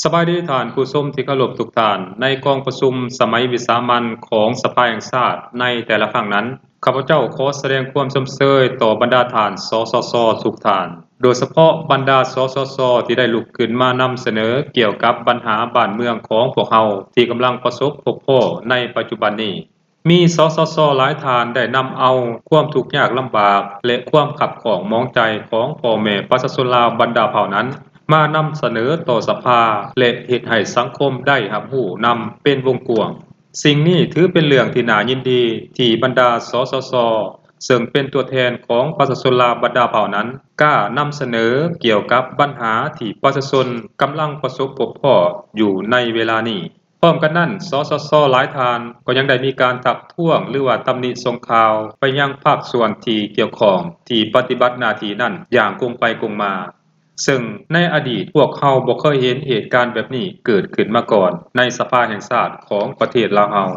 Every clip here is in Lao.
ສະບາຍດີທ່ານຜູ້ຊົມທີ່ເຄົາລົບທຸກທ່ານ. ໃນກອງປະຊຸມສະໄໝວິສາມັນຂອງສະພາແຫ່ງຊາດໃນແຕ່ລະຄັ້ງນັ້ນ, ຂ້າພະເຈົ້າຂໍສະແດງຄວາມຊົມເຊີຍຕໍ່ບັນດາທ່ານ ສສຊ ທຸກທ່ານ, ໂດຍສະເພາະບັນດາ ສສຊ ທີ່ໄດ້ລຸກຂຶ້ນມານຳສະເໜີກ່ຽວກັບບັນຫາບ້ານເມືອງຂອງພວກເຮົາທີ່ກຳລັງປະສົບພົບພໍ້ໃນປັດຈຸບັນນີ້. ມີ ສສຊ ຫຼາຍທ່ານໄດ້ນຳເອົາຄວາມທຸກຍາກລຳບາກ ແລະ ຄວາມຂັດຂ້ອງໝອງໃຈຂອງພໍ່ແມ່ປະຊາຊົນລາວບັນດາເຜົ່ານັ້ນ ມານຳສະເໜີຕໍ່ສະພາ ແລະ ເຮັດໃຫ້ສັງຄົມໄດ້ຮັບຮູ້ນຳເປັນວົງກວ້າງ. ສິ່ງນີ້ຖືເປັນເລື່ອງທີ່ໜ້າຍິນດີທີ່ບັນດາ ສສຊ ເຊິ່ງເປັນຕົວແທນຂອງປະຊາຊົນລາວບັນດາເຜົ່ານັ້ນ ກ້ານຳສະເໜີກ່ຽວກັບບັນຫາທີ່ປະຊາຊົນກຳລັງປະສົບພົບພໍ້ຢູ່ໃນເວລານີ້. ພ້ອມກັນນັ້ນ ສສຊ ຫຼາຍທ່ານກໍຍັງໄດ້ມີການທັກທ້ວງ ຫຼືວ່າຕຳໜິສົ່ງຂ່າວໄປຍັງພາກສ່ວນທີ່ກ່ຽວຂ້ອງທີ່ປະຕິບັດໜ້າທີ່ນັ້ນຢ່າງກົງໄປກົງມາ, ເຊິ່ງໃນອະດີດພວກເຮົາບໍ່ເຄີຍເຫັນເຫດການແບບນີ້ເກີດຂຶ້ນມາກ່ອນໃນສະພາແຫ່ງຊາດຂອງປະເທດລາວເຮົາ.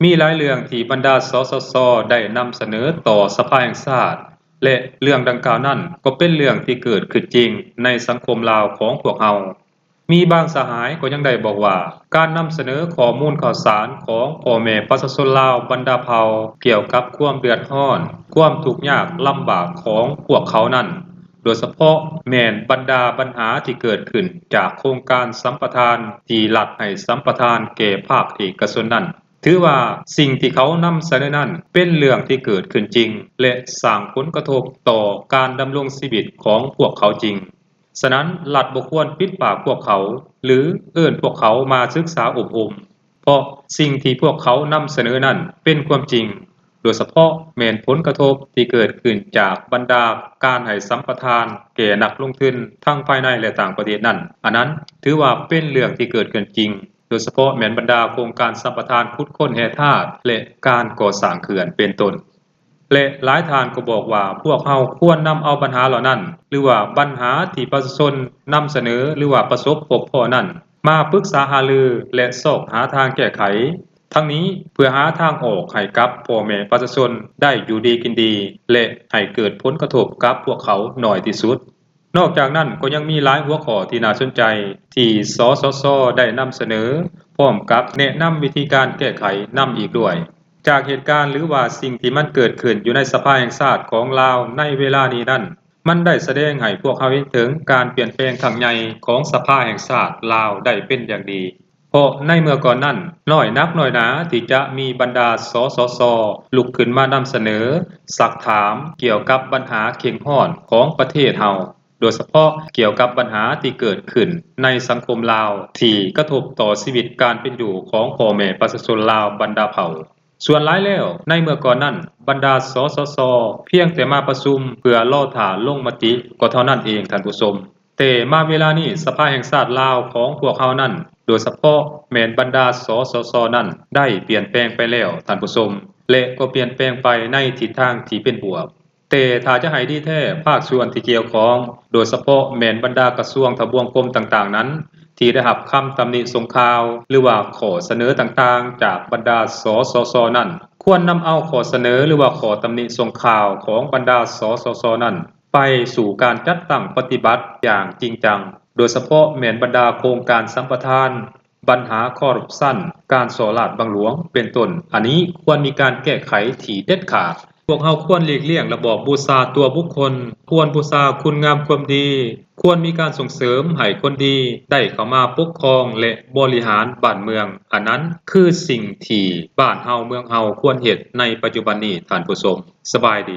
ມີຫຼາຍເລື່ອງທີ່ບັນດາ ສສຊ ໄດ້ນຳສະເໜີຕໍ່ສະພາແຫ່ງຊາດ ແລະ ເລື່ອງດັ່ງກ່າວນັ້ນກໍເປັນເລື່ອງທີ່ເກີດຂຶ້ນຈິງໃນສັງຄົມລາວຂອງພວກເຮົາ. ມີບາງສະຫາຍກໍຍັງໄດ້ບອກວ່າ ການນຳສະເໜີຂໍ້ມູນຂ່າວສານຂອງພໍ່ແມ່ປະຊາຊົນລາວບັນດາເຜົ່າກ່ຽວກັບຄວາມເດືອດຮ້ອນ, ຄວາມທຸກຍາກລຳບາກຂອງພວກເຂົານັ້ນ, ໂດຍສະເພາະແມ່ນບັນດາບັນຫາທີ່ເກີດຂຶ້ນຈາກໂຄງການສຳປະທານທີ່ລັດໃຫ້ສຳປະທານແກ່ພາກເອກະຊົນນັ້ນ, ຖືວ່າສິ່ງທີ່ເຂົານຳສະເໜີນັ້ນເປັນເລື່ອງທີ່ເກີດຂຶ້ນຈິງ ແລະ ສ້າງຜົນກະທົບຕໍ່ການດຳລົງຊີວິດຂອງພວກເຂົາຈິງ. ສະນັ້ນ, ລັດບໍ່ຄວນປິດປາກພວກເຂົາ ຫຼື ເອີ້ນພວກເຂົາມາສຶກສາອົບຮົມ, ເພາະສິ່ງທີ່ພວກເຂົານຳສະເໜີນັ້ນເປັນຄວາມຈິງ, ໂດຍສະເພາະແມ່ນຜົນກະທົບທີ່ເກີດຂຶ້ນຈາກບັນດາການໃຫ້ສຳປະທານແກ່ນັກລົງທຶນທັງພາຍໃນ ແລະ ຕ່າງປະເທດນັ້ນ, ອັນນັ້ນຖືວ່າເປັນເລື່ອງທີ່ເກີດຂຶ້ນຈິງ, ໂດຍສະເພາະແມ່ນບັນດາໂຄງການສຳປະທານຂຸດຄົ້ນແຮ່ທາດ ແລະ ການກໍ່ສ້າງເຂື່ອນເປັນຕົ້ນ. ແລະ ຫຼາຍທ່ານກໍບອກວ່າ ພວກເຮົາຄວນນຳເອົາບັນຫາເຫຼົ່ານັ້ນ ຫຼືວ່າບັນຫາທີ່ປະຊາຊົນນຳສະເໜີ ຫຼືວ່າປະສົບພົບພໍ້ນັ້ນ ມາປຶກສາຫາລື ແລະ ຊອກຫາທາງແກ້ໄຂ, ທັງນີ້ເພື່ອຫາທາງອອກໃຫ້ກັບພໍ່ແມ່ປະຊາຊົນໄດ້ຢູ່ດີກິນດີ ແລະ ໃຫ້ເກີດຜົນກະທົບກັບພວກເຂົາໜ້ອຍທີ່ສຸດ. ນອກຈາກນັ້ນກໍຍັງມີຫຼາຍຫົວຂໍ້ທີ່ໜ້າສົນໃຈທີ່ ສສຊ ໄດ້ນຳສະເໜີ ພ້ອມກັບແນະນຳວິທີການແກ້ໄຂນຳອີກດ້ວຍ. ຈາກເຫດການ ຫຼືວ່າສິ່ງທີ່ມັນເກີດຂຶ້ນຢູ່ໃນສະພາແຫ່ງຊາດຂອງລາວໃນເວລານີ້ນັ້ນ, ມັນໄດ້ສະແດງໃຫ້ພວກເຮົາເຫັນເຖິງການປ່ຽນແປງຄັ້ງໃຫຍ່ຂອງສະພາແຫ່ງຊາດລາວໄດ້ເປັນຢ່າງດີ. ເພາະໃນເມື່ອກ່ອນນັ້ນ, ນ້ອຍໜັກນ້ອຍໜາທີ່ຈະມີບັນດາ ສສຊ ລຸກຂຶ້ນມານຳສະເໜີ, ຊັກຖາມກ່ຽວກັບບັນຫາເຄັ່ງຮ້ອນຂອງປະເທດເຮົາ, ໂດຍສະເພາະກ່ຽວກັບບັນຫາທີ່ເກີດຂຶ້ນໃນສັງຄົມລາວ ທີ່ກະທົບຕໍ່ຊີວິດການເປັນຢູ່ຂອງພໍ່ແມ່ປະຊາຊົນລາວບັນດາເຜົ່າ. ສ່ວນຫຼາຍແລ້ວ, ໃນເມື່ອກ່ອນນັ້ນ, ບັນດາ ສສຊ ພຽງແຕ່ມາປະຊຸມເພື່ອລໍຖ້າລົງມະຕິກໍເທົ່ານັ້ນເອງ, ທ່ານຜູ້ຊົມ. ແຕ່ມາເວລານີ້, ສະພາແຫ່ງຊາດລາວຂອງພວກເຮົານັ້ນ, ໂດຍສະເພາະແມ່ນບັນດາ ສສຊ ນັ້ນ, ໄດ້ປ່ຽນແປງໄປແລ້ວ, ທ່ານຜູ້ຊົມ, ແລະ ກໍປ່ຽນແປງໄປໃນທິດທາງທີ່ເປັນບວກ. ແຕ່ຖ້າຈະໃຫ້ດີແທ້, ພາກສ່ວນທີ່ກ່ຽວຂ້ອງ, ໂດຍສະເພາະແມ່ນບັນດາກະຊວງທະບວງກົມຕ່າງໆນັ້ນ, ທີ່ໄດ້ຮັບຄຳຕຳໜິສົ່ງຂ່າວ ຫຼືວ່າຂໍ້ສະເໜີຕ່າງໆຈາກບັນດາ ສສຊ ນັ້ນ, ຄວນນຳເອົາຂໍ້ສະເໜີ ຫຼືວ່າຂໍ້ຕຳໜິສົ່ງຂ່າວຂອງບັນດາ ສສຊ ນັ້ນ ໄປສູ່ການຈັດຕັ້ງປະຕິບັດຢ່າງຈິງຈັງ, ໂດຍສະເພາະແມ່ນບັນດາໂຄງການສຳປະທານ, ບັນຫາຄໍຣັບຊັນ, ການສໍ້ລາດບັງຫຼວງ ເປັນຕົ້ນ. ອັນນີ້ຄວນມີການແກ້ໄຂທີ່ເດັດຂາດ. ພວກເຮົາຄວນຫຼີກລ່ຽງລະບອບບູຊາຕົວບຸກຄົນ, ຄວນບູຊາຄຸນງາມຄວາມດີ, ຄວນມີການສົ່ງເສີມໃຫ້ຄົນດີໄດ້ເຂົ້າມາປົກຄອງ ແລະ ບໍລິຫານບ້ານເມືອງ. ອັນນັ້ນຄືສິ່ງທີ່ບ້ານເຮົາເມືອງເຮົາຄວນເຮັດໃນປັດຈຸບັນນີ້, ທ່ານຜູ້ຊົມ. ສະບາຍດີ.